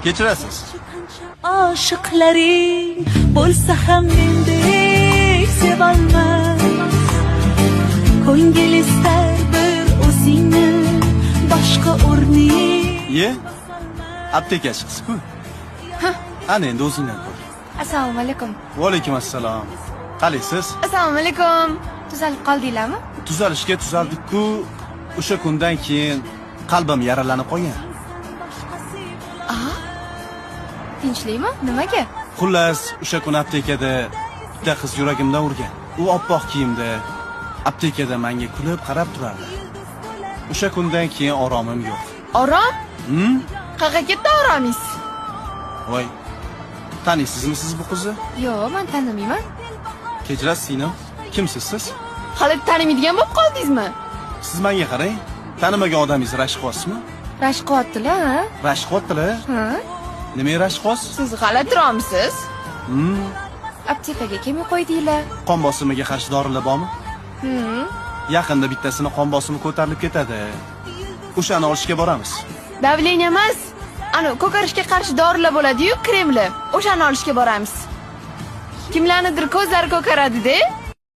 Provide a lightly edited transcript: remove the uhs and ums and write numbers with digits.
Kechirasiz. Oshiqlaring bo'lsa ham mendek sevolmas. Ko'ngil istar bir o'zingni, boshqa o'rning. Iye? Aptekachi qiz-ku. Ana endi o'zingdan ko'r. Assalomu alaykum. Va alaykum assalom. Qalaysiz? Assalomu alaykum. Tuzalib qoldinglarmi? Tuzalishga tuzaldik-ku, o'sha kundan keyin qalbim yaralanib qolgan. Tinchlikmi? Nimaga? Xullas, o'sha kun aptekada bitta qiz yuragimdan urgan. U oppoq kiyimda aptekada menga kulib qarab turardi. O'sha kundan keyin oromim yo'q. Orom? Hmm? Qayerga ketdi oromingiz? Voy. Taniysizmi siz bu qizni? Yo'q, men tanimayman. Kechirasiz, singlim. Kimsiz siz? Hali tanimaydigan bo'lib qoldingizmi? Siz menga qarang. Tanimagan odamingiz rashk qilyapsizmi? Rashk qilyaptilar, ha? Rashk qilyaptilar? Ha? Nimaga rashk qilyapsiz? Siz g'alatiroqmisiz? Hmm. Aptekaga kelmay qo'ydinglar. Qon bosimiga qarshi dorilar bormi? Hmm. Yaqinda bittasini qon bosimi ko'tarilib ketadi. O'shani olishga boramiz. Давление emas. Ana ko'karishga qarshi dorilar bo'ladi-yu, kremli. O'shani olishga boramiz. Kimlarnidir ko'zlari ko'karadi-da.